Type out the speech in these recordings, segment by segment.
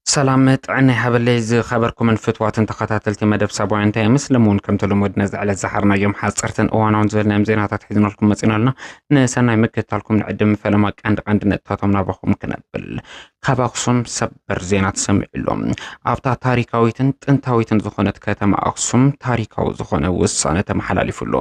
ሰላም ጥዕና ይሃበለይ ዝኸበርኩምን ፍትዋትን ተኸታተልቲ መደብ ሳባውያን ታይምስ፣ ሎሚ እውን ከምቲ ልሙድ ነዚ ዕለት ዝሓርናዮም ሓፀርትን እዋናውን ዝበልናዮም ዜናታት ሒዝናልኩም መፂና ኣለና። ንሰናይ ምክትታልኩም ንዕድም። ፈለማ ቀንዲ ቀንዲ ነጥብታቶም ናባኹም ክነብል። ካብ ኣኽሱም ሰበር ዜና ተሰሚዑ ኣሎ። ኣብታ ታሪካዊትን ጥንታዊትን ዝኾነት ከተማ ኣኽሱም ታሪካዊ ዝኾነ ውሳነ ተመሓላሊፉ ኣሎ።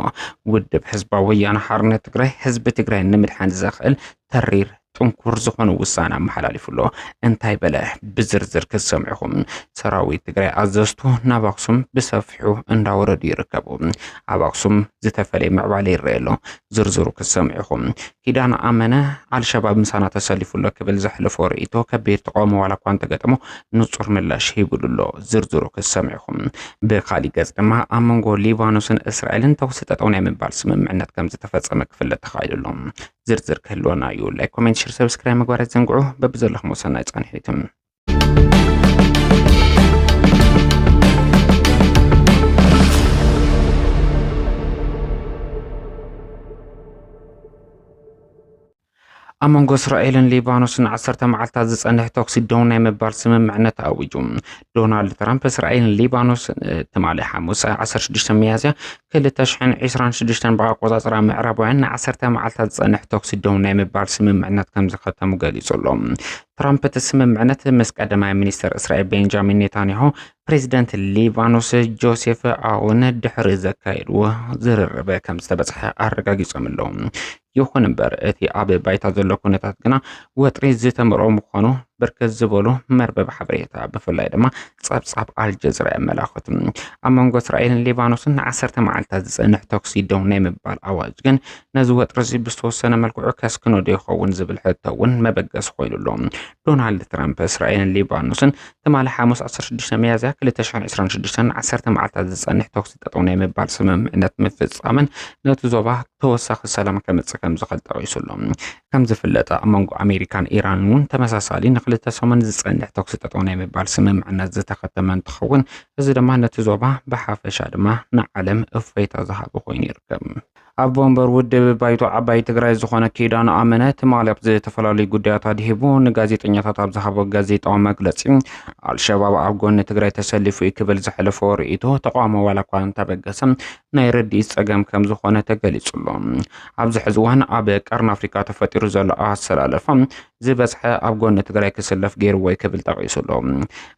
ውድብ ህዝባዊ ወያነ ሓርነት ትግራይ ህዝቢ ትግራይ ንምድሓን ዘኽእል ተሪር ጥንኩር ዝኾነ ውሳነ ኣመሓላሊፉ ኣሎ። እንታይ በለ? ብዝርዝር ክትሰምዑኹም። ሰራዊት ትግራይ ኣዘዝቱ ናብ ኣኽሱም ብሰፊሑ እንዳወረዱ ይርከቡ። ኣብ ኣኽሱም ዝተፈለየ ምዕባለ ይረአ ኣሎ። ዝርዝሩ ክትሰምዑኹም። ኪዳነ ኣመነ፣ ኣልሸባብ ምሳና ተሰሊፉ ኣሎ ክብል ዘሕለፎ ርእይቶ ከቢድ ተቃውሞ ዋላ እኳ እንተገጠሞ ንጹር ምላሽ ሂቡሉ ኣሎ። ዝርዝሩ ክትሰምዑኹም። ብኻሊእ ገጽ ድማ ኣብ መንጎ ሊባኖስን እስራኤልን ተኹሲ ጠጠው ናይ ምባል ስምምዕነት ከም ዝተፈጸመ ክፍለጥ ተኻኢሉ ኣሎ። ዝርዝር ክህልወና እዩ። ላይክ፣ ኮሜንት፣ ሼር፣ ሰብስክራይብ ምግባር ኣይትዘንግዑ። በብዘለኹም ሰናይ ጻንሒት። ኣብ መንጎ እስራኤልን ሊባኖስን ዓሰርተ መዓልታት ዝጸንሕ ተኹሲ ደው ናይ ምባል ስምምዕነት ኣዊጁ። ዶናልድ ትራምፕ እስራኤልን ሊባኖስን ትማሊ ሓሙስ ዓሰርተ ሽዱሽተ ሚያዝያ ክልተ ሽሕን ዕስራን ሽዱሽተን ብኣቆጻጽራ ምዕራባውያን ንዓሰርተ መዓልታት ዝጸንሕ ተኹሲ ደው ናይ ምባል ስምምዕነት ከም ዝኸተሙ ገሊጹ ኣሎ። ትራምፕ እቲ ስምምዕነት ምስ ቀዳማይ ሚኒስተር እስራኤል ቤንጃሚን ኔታንያሁ፣ ፕሬዚደንት ሊባኖስ ጆሴፍ ኣውን ድሕሪ ዘካየድዎ ዝርርብ ከም ዝተበጽሐ ኣረጋጊጾም ኣለዉ። ይኹን እምበር እቲ ኣብ ባይታ ዘሎ ኩነታት ግና ወጥሪ ዝተመልኦ ምዃኑ ብርክት ዝበሉ መርበብ ሓበሬታ ብፍላይ ድማ ጸብጻብ ኣልጀዚራ የመላኽት። ኣብ መንጎ እስራኤልን ሊባኖስን ንዓሰርተ መዓልታት ዝጸንሕ ተኩሲ ደው ናይ ምባል ኣዋጅ ግን ነዚ ወጥሪ እዚ ብዝተወሰነ መልክዑ ከስክኖ ዶ ይኸውን ዝብል ሕቶ እውን መበገሲ ኮይኑ ኣሎ። ዶናልድ ትራምፕ እስራኤልን ሊባኖስን ትማሊ ሓሙስ ዓሰርተ ሽዱሽተ ሚያዝያ ክልተ ሽሕን ዕስራን ሽዱሽተን ዓሰርተ መዓልታት ዝጸንሕ ተኩሲ ጠጠው ናይ ምባል ስምምዕነት ምፍጻምን ነቲ ዞባ ተወሳኺ ሰላም ከምጽእ ከም ዝኽእል ጠቒሱ ኣሎ። ከም ዝፍለጥ ኣብ መንጎ ኣሜሪካን ኢራንን እውን ተመሳሳሊ ንክልተ ሰሙን ዝጸንሕ ተኩሲ ጠጠው ናይ ምባል ስምምዕነት ዝተኸተመ እንትኸውን፣ እዚ ድማ ነቲ ዞባ ብሓፈሻ ድማ ንዓለም እፎይታ ዝሃበ ኮይኑ ይርከብ። ኣቦ ወንበር ውድብ ባይቶ ዓባይ ትግራይ ዝኾነ ኪዳነ ኣመነ ትማሊ ኣብ ዝተፈላለዩ ጉዳያት ኣድሂቡ ንጋዜጠኛታት ኣብ ዝሃቦ ጋዜጣዊ መግለጺ፣ ኣልሸባብ ኣብ ጎኒ ትግራይ ተሰሊፉ እዩ ክብል ዘሕለፎ ርእይቶ ተቃውሞ ዋላ እኳ እንተበገሰ ናይ ረድኢት ጸገም ከም ዝኾነ ተገሊጹ ኣሎ። ኣብዚ ሕዚ እዋን ኣብ ቀርኒ ኣፍሪካ ተፈጢሩ ዘሎ ኣሰላለፋ ዝበዝሐ ኣብ ጎኒ ትግራይ ክስለፍ ገይርዎ እዩ ክብል ጠቒሱ ኣሎ።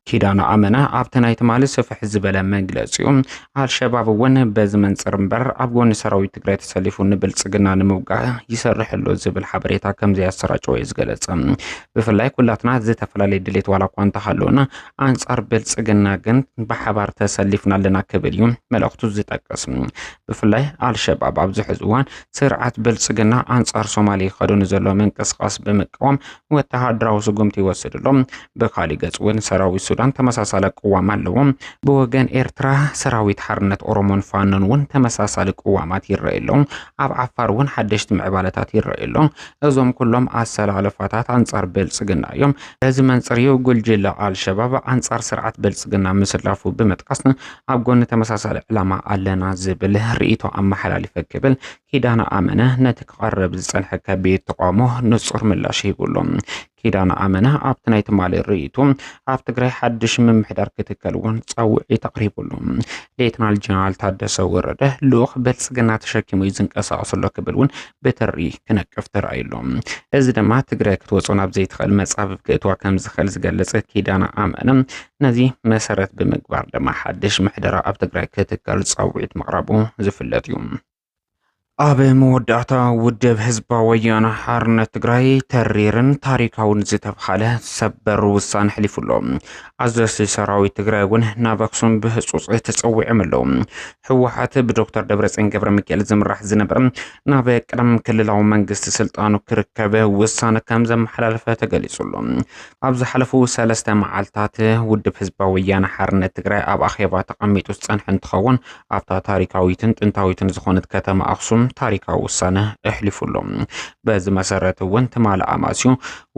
ኪዳነ ኣመነ ኣብቲ ናይ ትማሊ ስፍሕ ዝበለ መግለጺኡ፣ ኣልሸባብ እውን በዚ መንጽር እምበር ኣብ ጎኒ ሰራዊት ትግራይ ተሰሊፉ ንብልጽግና ንምውጋእ ይሰርሕ ኣሎ ዝብል ሓበሬታ ከም ዘየሰራጨወ እዩ ዝገለጸ። ብፍላይ ኩላትና ዝተፈላለየ ድሌት ዋላ እኳ እንተሃለወና፣ ኣንጻር ብልጽግና ግን ብሓባር ተሰሊፍና ኣለና ክብል እዩ መልእኽቱ ዝጠቅስ። ብፍላይ ኣልሸባብ ኣብዚ ሕዚ እዋን ስርዓት ብልጽግና ኣንጻር ሶማሌ ይኸዶ ንዘሎ ምንቅስቃስ ብምቅዋም ወተሃደራዊ ስጉምቲ ይወስድ ኣሎ። ብኻሊእ ገጽ እውን ሰራዊት ሱዳን ተመሳሳሊ ቅዋም ኣለዎ። ብወገን ኤርትራ ሰራዊት ሓርነት ኦሮሞን ፋኖን እውን ተመሳሳሊ ቅዋማት ይረኣዩ ኣለዉ። ኣብ ዓፋር እውን ሓደሽቲ ምዕባለታት ይረኣዩ ኣለዉ። እዞም ኩሎም ኣሰላለፋታት ኣንጻር ብልጽግና እዮም። በዚ መንጽር እዩ ጉጅለ ኣልሸባብ ኣንጻር ስርዓት ብልጽግና ምስላፉ ብምጥቃስ ኣብ ጎኒ ተመሳሳሊ ዕላማ ኣለና ዝብል ርእይቶ ኣመሓላሊፈ ክብል ኪዳነ ኣመነ ነቲ ክቐርብ ዝጸንሐ ከቢድ ተቃውሞ ንጹር ምላሽ ሂቡ ኣሎ። ኪዳነ ኣመነ ኣብቲ ናይ ትማሊ ርእይቱ ኣብ ትግራይ ሓድሽ ምምሕዳር ክትከል እውን ጻውዒት ኣቕሪቡ ኣሎ። ሌተናል ጀነራል ታደሰ ወረደ ልኡኽ ብልጽግና ተሸኪሙ እዩ ዝንቀሳቐስ ኣሎ ክብል እውን ብትሪ ክነቅፍ ተራእዩ ኣሎ። እዚ ድማ ትግራይ ክትወጾ ናብ ዘይትኽእል መጻብብ ክእትዋ ከም ዝኽእል ዝገለጸ ኪዳነ ኣመነ ነዚ መሰረት ብምግባር ድማ ሓድሽ ምሕደራ ኣብ ትግራይ ክትከል ጻውዒት ምቕራቡ ዝፍለጥ እዩ። ኣብ መወዳእታ ውድብ ህዝባዊ ወያነ ሓርነት ትግራይ ተሪርን ታሪካውን ዝተብሃለ ሰበር ውሳነ ኣሕሊፉ ኣሎ። ኣዘዝቲ ሰራዊት ትግራይ እውን ናብ ኣክሱም ብህጹጽ ተጸዊዖም ኣለዉ። ህወሓት ብዶክተር ደብረጽዮን ገብረ ሚካኤል ዝምራሕ ዝነበረ ናብ ቀደም ክልላዊ መንግስቲ ስልጣኑ ክርከብ ውሳነ ከም ዘመሓላለፈ ተገሊጹ ኣሎ። ኣብ ዝሓለፉ ሰለስተ መዓልታት ውድብ ህዝባዊ ወያነ ሓርነት ትግራይ ኣብ ኣኼባ ተቐሚጡ ዝጸንሐ እንትኸውን፣ ኣብታ ታሪካዊትን ጥንታዊትን ዝኾነት ከተማ ኣኽሱም ታሪካዊ ውሳነ ኣሕሊፉ ኣሎ። በዚ መሰረት እውን ትማሊ ኣማስዩ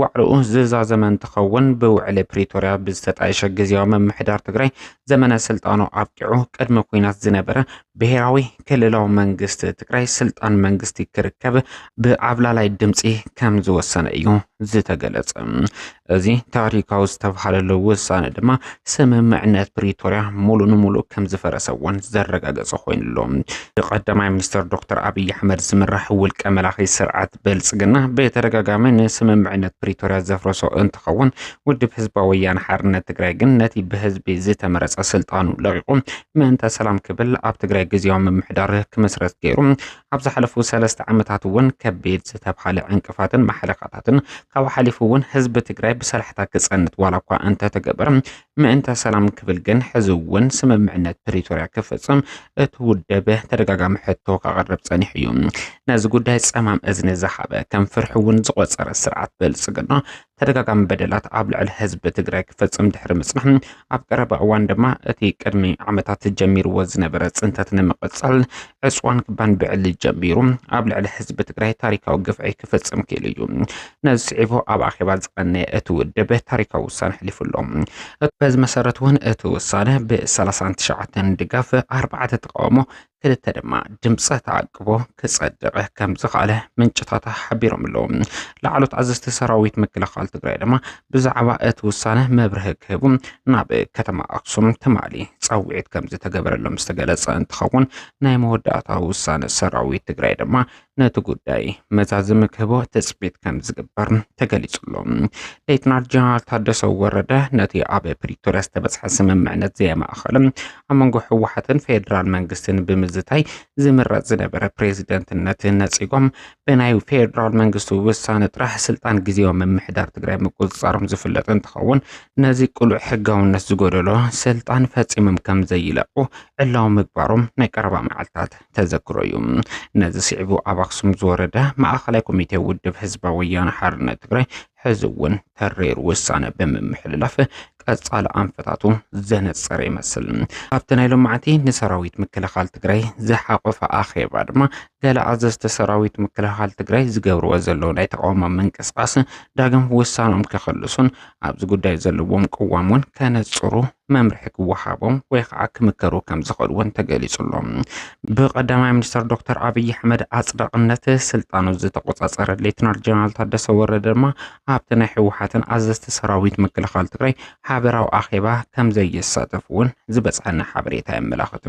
ዋዕላኡ ዝዛዘመ እንትኸውን፣ ብውዕሊ ፕሪቶርያ ብዝተጣየሸ ግዝያዊ ምምሕዳር ትግራይ ዘመነ ስልጣኑ ኣብቂዑ ቅድሚ ኲናት ዝነበረ ብሄራዊ ክልላዊ መንግስቲ ትግራይ ስልጣን መንግስቲ ክርከብ ብዓብላላይ ድምፂ ከም ዝወሰነ እዩ ዝተገለጸ። እዚ ታሪካዊ ዝተባሃለሉ ውሳነ ድማ ስምምዕነት ፕሪቶርያ ሙሉ ንሙሉ ከም ዝፈረሰ እውን ዘረጋገጸ ኮይኑ ኣሎ። ብቀዳማይ ሚኒስትር ዶክተር ኣብይ ኣሕመድ ዝምራሕ ውልቀ መላኺ ስርዓት ብልጽግና ብተደጋጋሚ ንስምምዕነት ፕሪቶርያ ዘፍረሶ እንትኸውን፣ ውድብ ህዝባዊ ወያነ ሓርነት ትግራይ ግን ነቲ ብህዝቢ ዝተመረጸ ስልጣኑ ለቒቑ ምእንተ ሰላም ክብል ኣብ ትግራይ ግዝያዊ ምምሕዳር ክምስረት ገይሩ፣ ኣብ ዝሓለፉ ሰለስተ ዓመታት እውን ከቢድ ዝተብሃለ ዕንቅፋትን ማሕለኻታትን ካብ ሓሊፉ እውን ህዝቢ ትግራይ ብሰላሕታ ክጸንት ዋላ እኳ እንተተገበረ፣ ምእንተ ሰላም ክብል ግን ሕዚ እውን ስምምዕነት ፕሪቶርያ ክፍጽም እቲ ውድብ ተደጋጋሚ ሕቶ ከቕርብ ጸኒሑ እዩ። ነዚ ጉዳይ ጸማም እዝኒ ዝሃበ፣ ከም ፍርሒ እውን ዝቖጸረ ስርዓት ብልጽግና ተደጋጋሚ በደላት ኣብ ልዕሊ ህዝቢ ትግራይ ክፍጽም ድሕሪ ምጽናሕ፣ ኣብ ቀረባ እዋን ድማ እቲ ቅድሚ ዓመታት ጀሚርዎ ዝነበረ ጽንተት ንምቕጻል ዕጽዋን ክባን ብዕሊ ጀሚሩ ኣብ ልዕሊ ህዝቢ ትግራይ ታሪካዊ ግፍዒ ክፍጽም ክኢሉ እዩ። ነዚ ስዒቡ ኣብ ኣኼባ ዝቐነየ እቲ ውድብ ታሪካዊ ውሳነ ኣሕሊፉ ኣሎ። በዚ መሰረት እውን እቲ ውሳነ ብ ሰላሳን ትሽዓተን ድጋፍ፣ ኣርባዕተ ተቃውሞ፣ ክልተ ድማ ድምፀ ተኣቅቦ ክጸድቕ ከም ዝኸኣለ ምንጭታት ሓቢሮም ኣለዉ። ላዕሎት ኣዘዝቲ ሰራዊት ምክልኻል ትግራይ ድማ ብዛዕባ እቲ ውሳነ መብርሂ ክህቡ ናብ ከተማ ኣክሱም ትማሊ ጻውዒት ከም ዝተገበረሎም ዝተገለጸ እንትኸውን፣ ናይ መወዳእታ ውሳነ ሰራዊት ትግራይ ድማ ነቲ ጉዳይ መዛዘሚ ክህቦ ትጽቢት ከም ዝግበር ተገሊጹ ኣሎ። ሌትናል ጀነራል ታደሰ ወረደ ነቲ ኣብ ፕሪቶርያ ዝተበጽሐ ስምምዕነት ዘየማእኸለ፣ ኣብ መንጎ ህወሓትን ፌደራል መንግስትን ብምዝታይ ዝምረጽ ዝነበረ ፕሬዚደንትነት ነጺጎም፣ ብናይ ፌደራል መንግስቲ ውሳነ ጥራሕ ስልጣን ግዜያዊ ምምሕዳር ትግራይ ምቁጽጻሮም ዝፍለጥ እንትኸውን፣ ነዚ ቅሉዕ ሕጋውነት ዝጎደሎ ስልጣን ፈጺሞም ከም ዘይለቁ ዕላዊ ምግባሮም ናይ ቀረባ መዓልታት ተዘክሮ እዩ። ነዚ ስዒቡ ኣብ ኣክሱም ዝወረደ ማእኸላይ ኮሚቴ ውድብ ህዝባዊ ወያነ ሓርነት ትግራይ ሕዚ እውን ተሪር ውሳነ ብምምሕልላፍ ቀጻሊ ኣንፈታቱ ዘነጸረ ይመስል። ኣብቲ ናይ ሎማዕቲ ንሰራዊት ምክልኻል ትግራይ ዝሓቆፈ ኣኼባ ድማ ገለ ኣዘዝቲ ሰራዊት ምክልኻል ትግራይ ዝገብርዎ ዘለዉ ናይ ተቃውሞ ምንቅስቃስ ዳግም ውሳኖም ክኽልሱን ኣብዚ ጉዳይ ዘለዎም ቅዋም እውን ከነጽሩ መምርሒ ክወሃቦም ወይ ከዓ ክምከሩ ከም ዝኽእሉ እውን ተገሊጹ ኣሎ። ብቀዳማይ ሚኒስትር ዶክተር ኣብይ ኣሕመድ ኣጽዳቕነት ስልጣኑ ዝተቆጻጸረ ሌትናል ጀነራል ታደሰ ወረደ ድማ ኣብቲ ናይ ህወሓትን ኣዘዝቲ ሰራዊት ምክልኻል ትግራይ ሓበራዊ ኣኼባ ከም ዘይሳተፍ እውን ዝበጽሐና ሓበሬታ የመላኽት።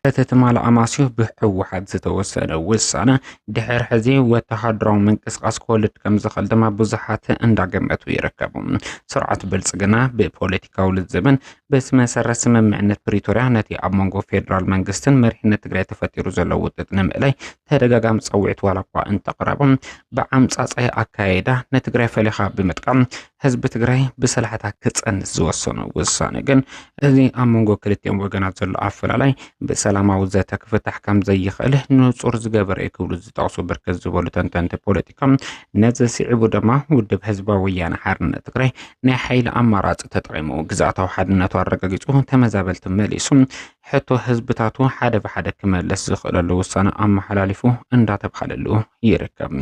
እቲ ትማሊ ኣማስዩ ብህወሓት ዝተወሰነ ውሳነ ድሕሪ ሕዚ ወተሃደራዊ ምንቅስቃስ ክወልድ ከም ዝኽእል ድማ ብዙሓት እንዳገመቱ ይርከቡ። ስርዓት ብልጽግና ብፖለቲካዊ ልዝብን ብስመሰረት ስምምዕነት ፕሪቶርያ ነቲ ኣብ መንጎ ፌደራል መንግስትን መሪሕነት ትግራይ ተፈጢሩ ዘሎ ውጥጥ ንምእላይ ተደጋጋሚ ጸውዒት ዋላ እኳ እንተቕረቦም፣ ብዓምጻጻይ ኣካየዳ ንትግራይ ፈሊኻ ብምጥቃም ህዝቢ ትግራይ ብሰላሕታ ክጸንት ዝወሰኖ ውሳነ ግን፣ እዚ ኣብ መንጎ ክልቲኦም ወገናት ዘሎ ኣፈላላይ ብሰላማዊ ዘተ ክፍታሕ ከም ዘይኽእል ንጹር ዝገበረ እዩ ክብሉ ዝጠቕሱ ብርክት ዝበሉ ተንተንቲ ፖለቲካ፣ ነዚ ስዒቡ ድማ ውድብ ህዝባዊ ወያነ ሓርነት ትግራይ ናይ ሓይሊ ኣማራጺ ተጠቒሙ ግዝኣታዊ ሓድነቱ ኣረጋጊጹ ተመዛበልቲ መሊሱ ሕቶ ህዝብታቱ ሓደ ብሓደ ክመልስ ዝኽእለሉ ውሳነ ኣመሓላሊፉ እንዳተብሃለሉ ይርከብ።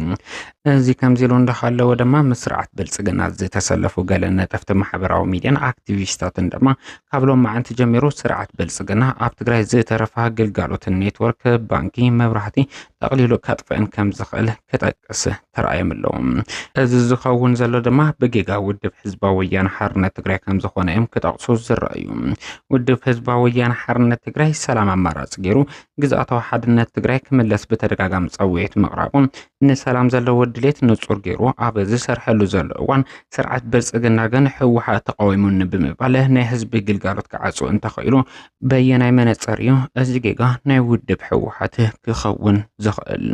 እዚ ከምዚ ኢሉ እንዳሃለወ ድማ ምስ ስርዓት ብልጽግና ዝተሰለፉ ገለ ነጠፍቲ ማሕበራዊ ሚድያን ኣክቲቪስታትን ድማ ካብ ሎማዓንቲ ጀሚሩ ስርዓት ብልጽግና ኣብ ትግራይ ዝተረፋ ግልጋሎትን ኔትወርክ፣ ባንኪ፣ መብራህቲ ጠቕሊሉ ከጥፍእን ከም ዝኽእል ክጠቅስ ተራእዮም ኣለዉ። እዚ ዝኸውን ዘሎ ድማ ብጌጋ ውድብ ህዝባዊ ወያነ ሓርነት ትግራይ ከም ዝኾነ እዮም ክጠቕሱ ዝረኣዩ። ውድብ ህዝባዊ ወያነ ሓርነት ትግራይ ሰላም ኣማራፂ ገይሩ ግዝኣታዊ ሓድነት ትግራይ ክምለስ ብተደጋጋሚ ጸውዒት ምቕራቡ፣ ንሰላም ዘለዎ ድሌት ንጹር ገይሩ ኣብ ዝሰርሐሉ ዘሎ እዋን ስርዓት ብልጽግና ግን ህወሓት ተቃዊሙኒ ብምባል ናይ ህዝቢ ግልጋሎት ክዓጹ እንተኽኢሉ በየናይ መነጽር እዩ እዚ ጌጋ ናይ ውድብ ህወሓት ክኸውን ዝኽእል?